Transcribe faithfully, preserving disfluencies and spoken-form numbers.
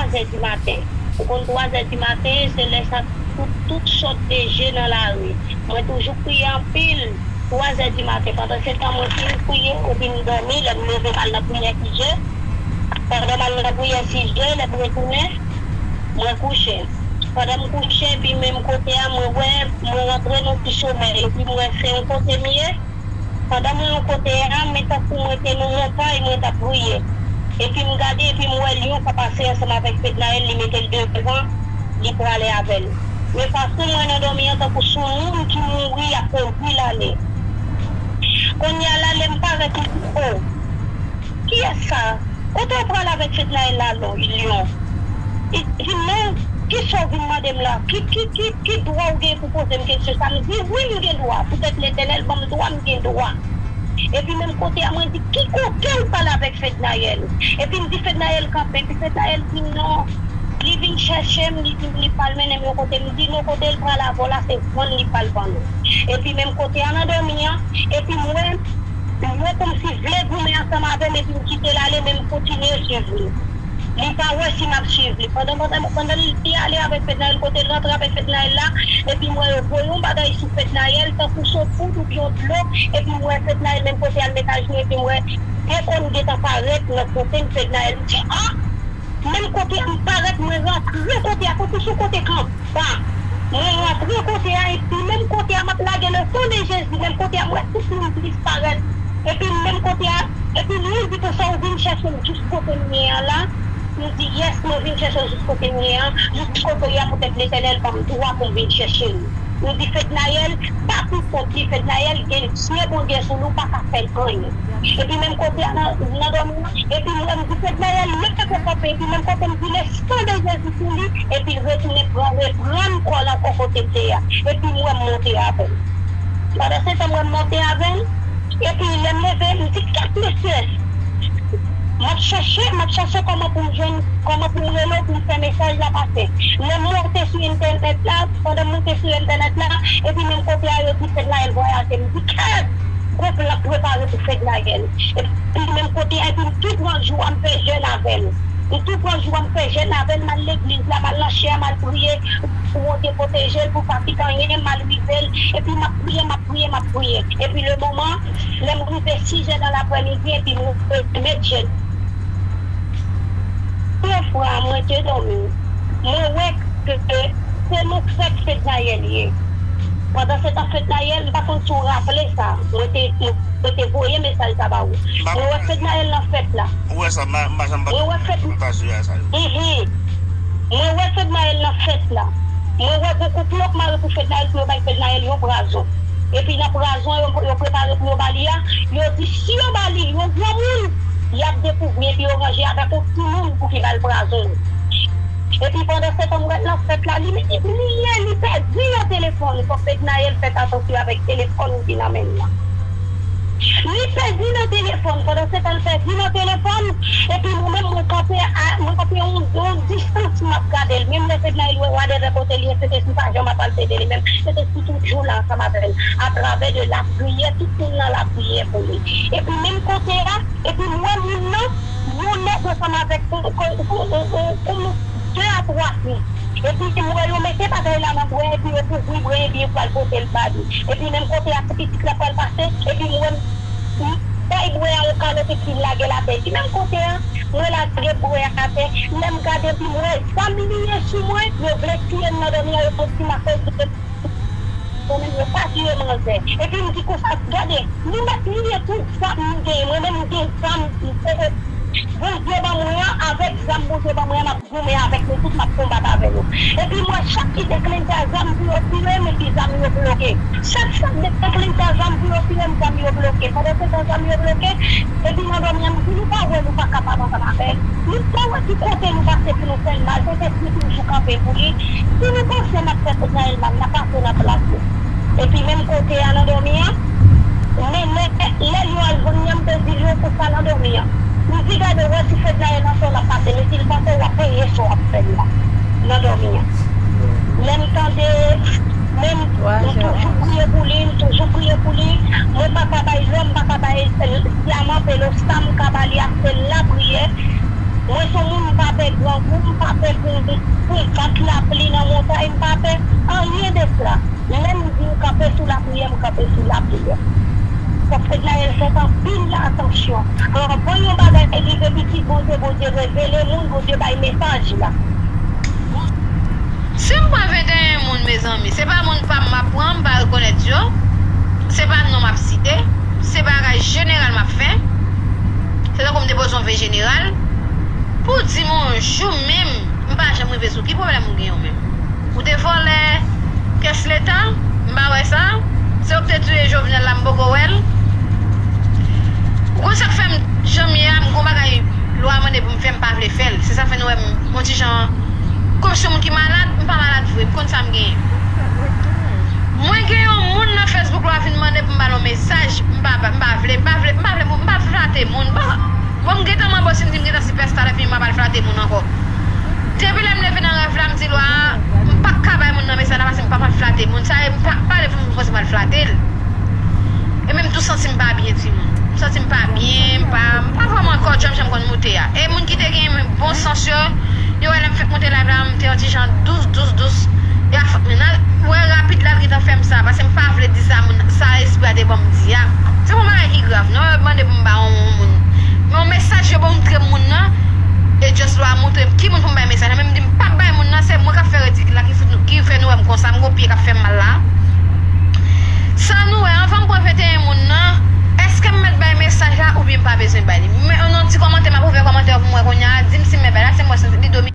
twazè di maten. Ou konn twazè di maten, se lè sa tout, tout sòt de je nan lari. Mwen toujou priye anpil, twazè di maten. Pandan se tan, mwen fin priye, epi m dòmi, lè m leve, m al nan priyè sis je. Pandan m al nan priyè sis je, lè m retounen, mwen kouche. Pandan m kouche, epi menm kote a, mwen wè, mwen rantre nan ti somèy, epi m wè se yon kote m ye. Pandan mwen yon kote a, men tankou mwen te nan montay, mwen t ap priye. Epi m gade, epi m wè lyon sa pase ansanm avèk Fednaelle, li mete l devan, li prale avè l. Men fason mwen nan dòmi an tankou sou moun ki mouri akoz de lane. Kounye a la, lè m parèt, m di, "O, kiyès sa? Kote w prale avèk Fednaelle la, lyon?" Li di, "Men, kisa w vin mande m la? Ki, ki, ki, ki dwa w gen pou poze m kesyon sa?" M di, "Wi, m gen dwa. Poutèt Letènèl ban m dwa, m gen dwa." Epi menm kote a, mwen di, "Ki kote w prale avèk Fednaelle?" Epi m di, "Fednaelle kanpe." Epi Fednaelle di, "Non, li vin chèche m, li di m li pral mennen m yon kote." M di, "Non, kote l prale avè w la, se vann li pral vann ou." Epi menm kote a, nan dòmi an, epi m wè lyon kòmsi vle goumen ansanm avè m, epi m kite l ale, men m kontinye swiv li. Li pa wè si m ap swiv li. Pandan, pandan, pandan li ale avèk Fednaelle, kote l rantre avèk Fednaelle la, epi m wè yo voye yon bagay sou Fednaelle, tankou se yon poud oubyen yon dlo, epi m wè Fednaelle menm kote a, l met ajenou, epi m wè de kòn gentan parèt nan kote m, Fednaelle. M di, "A!" Menm kote a, m parèt, mwen rantre kote a, tankou se yon kote kanpa. Mwen rantre kote a, epi menm kote a, m ap lage le sang de Jésus, menm kote a, m wè tout moun disparèt. Epi menm kote a, epi moun di konsa, "Ou vin chèche m jis kote m ye an la?" M di, "Yes, mwen vin chèche w jis kote m ye an, jis kote w ye a, poutèt Letènèl ban m dwa pou m vin chèche w." M di, "Fednaelle, pa pou kont li, Fednaelle gen zye Bondye sou li, ou pa ka fè l anyen." Epi menm kote a, nan, nan dòmi an, epi m wè, m di, "Fednaelle, leve kanpe." Epi menm kote m di, "Le sang de Jésus sou li," epi l retounen pran, reprann kò l ankò kote l te ye a. Epi m wè m monte avè l. Pandan se tan, m wè m monte avè l. Epi lè m leve, m di, "Kèt mesye! M ap chèche, m ap chèche kòman pou m jwenn, kòman pou m rele w, pou m fè mesaj la pase." Lè m monte sou entènèt la, pandan m monte sou entènèt la, epi menm kote a, yo di Fednaelle vwayaje. M di, "Kèt! Gwo plan prepare pou Fednaelle." Epi menm kote a, epi m tou pran jou a, m fè jèn avè l. M tou pran jou a, m fè jèn avè l, m al legliz la, m al nan chè a, m al priye pou Bondye pwoteje l, pou l pa kite anyen mal rive l. Epi m ap priye, m ap priye, m ap priye. Epi le moman, lè m rive sis è nan laprèmidi, epi m remèt jèn. Yon fwa, mwen te dòmi. Mwen wè ke se nan fèt Fednaelle ye. Pandan se tan Fednaelle, m pa konn si w raple sa. Mwen te, mwen te voye mesaj sa ba ou. Mwen wè Fednaelle nan fèt la. Ou wè sa, m pa, m pa janm pa, mwen wè Fed- m pa sou sa yo. Mhm. Mwen wè Fednaelle nan fèt la. Mwen wè gon koup yo k mare pou Fednaelle, pou yo bay Fednaelle yon prazon. Epi nan prazon yo, yo prepare pou yo ba li a, yo di si yo ba li yon granmoun, y ap dekouvri epi yo ranje avèk yon timoun pou ki ba l prazon. Epi pandan se tan, m wè l nan fèt la, li, li bliye, li pèdi yon telefòn. Fòk Fednaelle fè atansyon avèk telefòn ki nan men l lan. Li pèdi nan telefòn. Pandan se tan, l pèdi nan telefòn. Epi mwen menm, mwen kanpe a, mwen kanpe yon, yon distans, m ap gade l. Menm lè Fednaelle wè, wè dèyè kote l ye, Sentespri pa janm ap al ede li menm. Sentespri toujou la ansanm avè l. Atravè de lapriyè, tout moun nan lapriyè pou li. Epi menm kote a, epi m wè moun nan, yon nèg ansanm avèk yon, yon, yon, yon, yon, yon de a twa fi. Epi m wè yo mete bagay la nan bwè, epi yo kouvri bwè, epi yo pral pote l ba li. Epi menm kote a, ti pitit la pral pase, epi m wè m bay bwè a yon kalòt, epi m lage l atè. Epi menm kote a, mwen lage bwè a atè. Lè m gade, epi m wè zam li ye sou mwen, yo vle tiye m nan dòmi an, yo fè ti mache, yo menm yo pa tiye manzè. Epi m di konsa, gade, nou mèt liye tout zam nou genyen. Mwen menm, m gen zam, m, e, e, Bondye ban mwen an, avèk zam Bondye ban mwen an, m ap goumen avèk nou tout, m ap konbat avè nou. Epi m wè chak ki deklenche zam pou yo tire m, epi zam yo bloke. Chak, chak deklenche zam pou yo tire m, zam yo bloke. Pandan se tan, zam yo bloke, epi nan dòmi an, m di, "Nou pa wè nou pa kapab ansanm avè l? Nou pa wè ki kote nou pase pou nou fè l mal? Sentespri toujou kanpe pou li." Si nou panse n ap fè Fednaelle mal, n ap pase nan plas li. Epi menm kote a nan dòmi an, men lè, lè lyon al jwenn li an, m te di lyon konsa nan dòmi an. M di, "Gade, wè si Fednaelle nan sa w l ap pase, men si l panse w ap peye sa w ap fè l la, nan dòmi an." Lè m tande, men m, m toujou priye pou li, m toujou priye pou li. Mwen pa ka bay lò, m pa ka bay dyaman, pelo, sa m ka ba li a, se lapriyè. Mwen se yon moun m pa pè grangou, m pa pè pou, pou m bat lapli nan montay, m pa pè anyen de sila. Lè m di m kanpe sou lapriyè, m kanpe sou lapriyè. Paske Dayèl fèt anpil atansyon. Anvan yon bagay rive pitit Bondye, Bondye revele moun, Bondye bay mesaj la. Si m pran venteyen moun, mezanmi, se pa moun pa m m ap pran, m pa rekonèt yo, se pa non m ap site, se bagay jeneral m ap fè. Se tankou m te poze yon ve jeneral pou di m yon jou menm, m pa janm rive sou ki pwoblèm ou gen yon menm. Ou te vòlè kès leta, m pa wè sa. Se ou ki te touye Jovenel la, m poko wè l. Ou konn sa k fè m jan m ye a, m gon bagay lwa mande pou m fè, m pa vle fè l. Se sa k fè nou wè m yon ti jan kòm si yon moun ki malad, m pa malad vre, m konn sa m genyen. Mwen gen yon moun nan Facebook la vin mande pou m ba l yon mesaj, m pa, m pa vle, m pa vle, m pa vle, m pa vle flate moun. Bon, bon, m gentan manbo si m di m gentan sipèsta, lè fini m pa al flate moun ankò. Depi lè m leve nan rèv la, m di lwa a, m pa ka bay moun nan mesaj la, paske m pa konn flate moun. Sa e, m pa pale pou moun panse m al flate l. E menm tou santi m pa byen, timoun. M santi m pa byen, m pa, m pa vrèman ankò, janm jan m konn moute a. E moun ki te gen bon sans yo, yo wè lè m fèk moute live la, m te yon ti jan dous, dous, dous. E a fòt mwen nan, wè rapid la, l gentan fè m sa, paske m pa vle di sa, moun, sa espri a te ban m di a. Se pa yon bagay ki grav, non, yo mande pou m ba yon moun. Men yon mesaj yo ban m montre moun nan, e just lwa montre m ki moun pou m bay mesaj la. Men m di m p ap bay moun nan, se mwen k ap fè ridikil la ki fout nou, ki fè nou wè m konsa, m gon pye k ap fè m mal la. Sa nou wè, anvan m pran venteyen moun nan, èske m mèt bay mesaj la oubyen m pa bezwen bay li? Men yon ti kòmantè, m ap ouvè kòmantè yo pou m wè kounye a, di m si m mèt bay la, si m wè se li domine.